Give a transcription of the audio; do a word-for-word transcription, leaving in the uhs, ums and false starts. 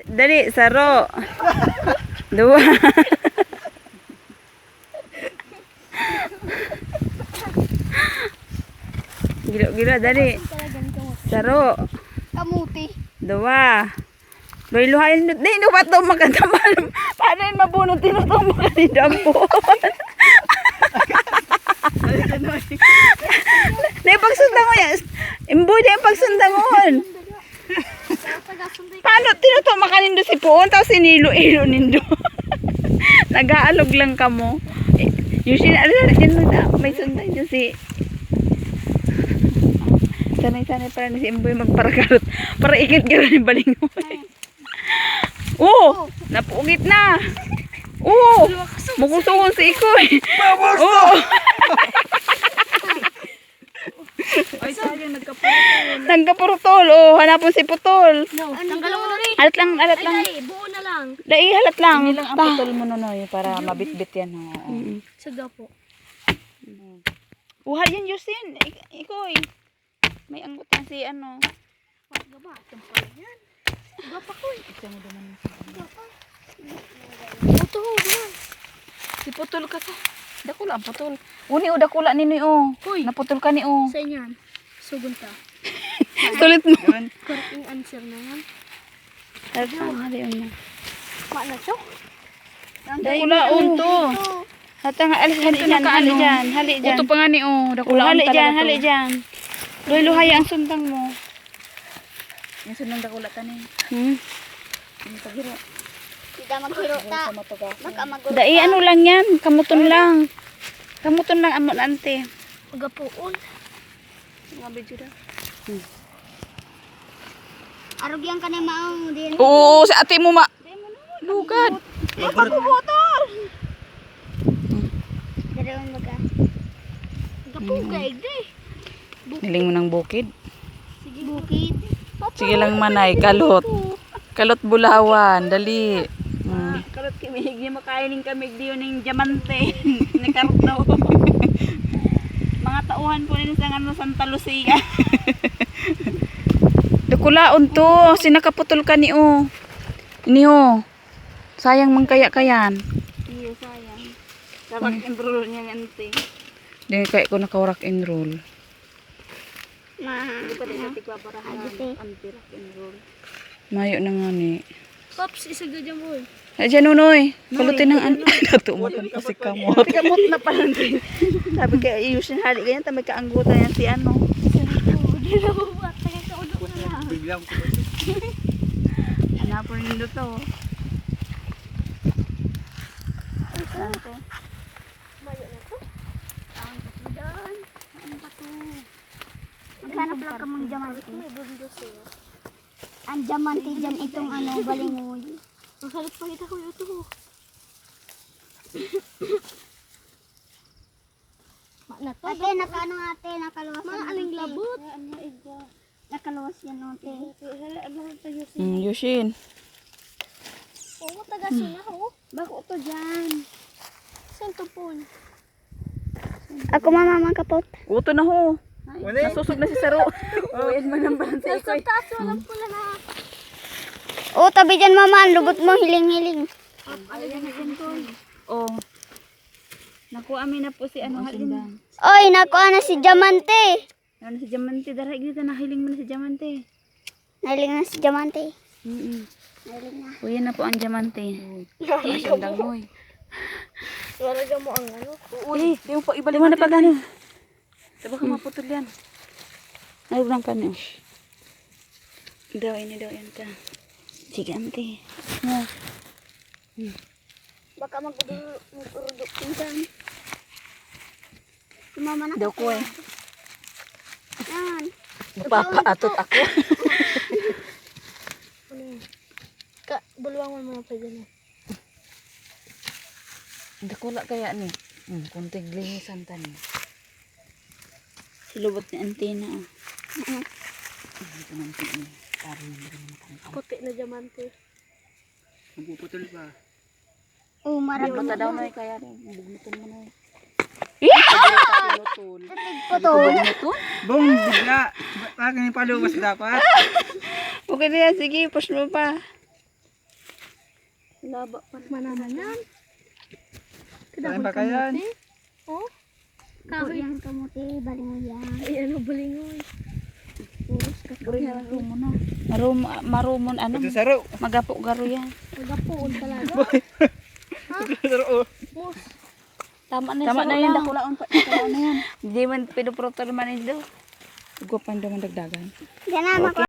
Dali, saro. Duwa. Gilo-gilo, dali. Saro. Kamuti. Duwa. Luhay-luhay. Di, di ba ito makatamal? Paano yun mabunot? Tinutumbok ka ni Dampo. Di, pagsundangon yan. Imboy na yung pagsundangon. Paano? Tinutumbok ka nindo si Puon, tapos sinilo-ilo nindo. Nag-aalog lang kamo. Eh, yung sina-, ano, ano, ano, may sundan dyan si Sanay-sanay pala ni si Emboy magparakarot. Para ikit garo ni balingoy. Oh! Napugit na! Oh! Magustuhon si Ikoy! Oh! Ay, sayang, nagkapurutol. Nagkapurutol. Oh, hanapon si Putol. No, tanggalon mo na rin. Alat lang, alat lang. Ay, buo na lang. Dai, halat lang. Hindi lang ang putol mo, Nonoy, para mabitbit yan. Oo. Mm. Sa gapo. Uha yan, Justin. Ik-, Ikoy. May anggot na si ano. Gaba, sampal yan. Gaba ko eh. Ito mo naman. Gaba. Ito, duman. Si putol ka sa. Dakula ang putol. Uni o, dakula nini o. Hoy. Naputol ka ni o. Sa inyan. Sugon ka. Sulit mo. Correct yung answer na yan. Ano ang hali mo? Ma na to? Dakulaon to. Hatang, alis, hali dyan, hali dyan, hali dyan. Uto pa nga ni, oh, dakulaon talaga to. Hali dyan, hali dyan. Luhay-luhay ang sundang mo. Yung sundang dakula ta ni. Hmm. Yung paghiro. Kita maghiro ta. Baka magulo. Dai, ano lang yan, kamuton lang. Kamuton lang, amo na, ante. Pagapuon. Mga video daw. Hmm. Arog yan ka na maong din. Oo, si ate mo ma-, lugad. Ay, pagbubutor! Dali mo mag-, ah. Gapugay, di. Hiling mo ng bukid. Sige. Bukid. Sige lang, manay, kalot. Kalot bulawan, dali. Mm. Kalot ki, may higdi makain ning kamig diyo ning diamante. Ni Cardo. Mga tauhan po nin sa ano, Santa Lucia. Dakulaon to, sinakaputol ka ni, oh. Ni, oh. Sayang man kaya kayan. Iyo, sayang. Sa rock and roll niya, ante. Di kaya ko naka-rock and roll. Ma-, Hindi pa rin natin babarahan ang rock and roll. Mayo na nga ni. Pops, isag na dyan, boy. Ay, dyan, Nonoy. Palutin ng an-, natuman pa si kamot. Kamot na pala din. Sabi kaya, ayusin, hali ganyan, tamay kaanggutan yan si ano. Hindi na po, taga sa ulo na lang. Biglang Hanapon nindo to. Saan to? Mayo na to. Ang dyan. Ano ba to? Maghanap lang kamang diamante. May bundok sa'yo. Ang diamante dyan itong ano, balingoy. Ang sarap pa kita, kuya, ito. Ma-, na to, ate, nakaano, ate, nakaluwas yan, ate. Mga aling labot. Nakaluwas yan, ate. Mm, Yushin. Oo, taga Sina, ho. Bako to dyan. Saan to, Paul? Ako, mama, mga kapot. Uto na, ho. Wala. Nasusog na si Saro. Oh, yan man ang balanse ko, eh. Taas, walang pula na. Oh, tabi dyan, mama. Ang lubot mo, hiling-hiling. Ano yan, Paul? Oh. Nakuha mi na po si ano, halin. Oy, nakuha na si Diamante. Ano si Diamante? Dara, igdi ta, nahiling mo na si Diamante. Nahiling na si Diamante. Mm-mm. Nahiling na. Uy, yan na po ang Diamante. Uy. Ay, sundang mo, eh. Talaga mo ang ano? Uy, di mo pa ibalik. Di mo na pag ano. Sa baka maputol yan. Ay, huwag lang pa niyo. Daw, ini daw yan ta. Sige, ante. Oh. Baka mag-udu-, mag-urudok pinggan. Sumama na. Daw ko eh. Yan. Napapaatot ako. Ano yan? Ka-, bulwangon mo na pa dyan eh. Dakula kaya ni? Hmm, kung tiglinisan ta ni. Silubot ni antena, oh. Mm-mm. Ay, ito na ang tingin. Parang hindi naman matangkang. Puti na diamante. Magpuputol pa. Oh, marami. Yung mata daw na kaya rin. Bugnutan mo na eh. Yeah! Putol. Putol. Bugnutan? Boom, bigla. Bakit yung paluwas dapat? Okay na yan. Sige, push mo pa. Laba pa. Manaman yan. Kain pa kayan? Oh? Kahoy. Yan, kamote, balingon yan. Ay, ano, balingon? Puros ka. Marum, marumon, ano? Ito saro. Magapo garo yan. Magapo talaga. Ito saro, oh. Tama na. Tama na yan, dakulaon pa. Dakulaon na yan. Di man pinuproto naman indo. Gwapan daw man dagdagan. Yan na, okay.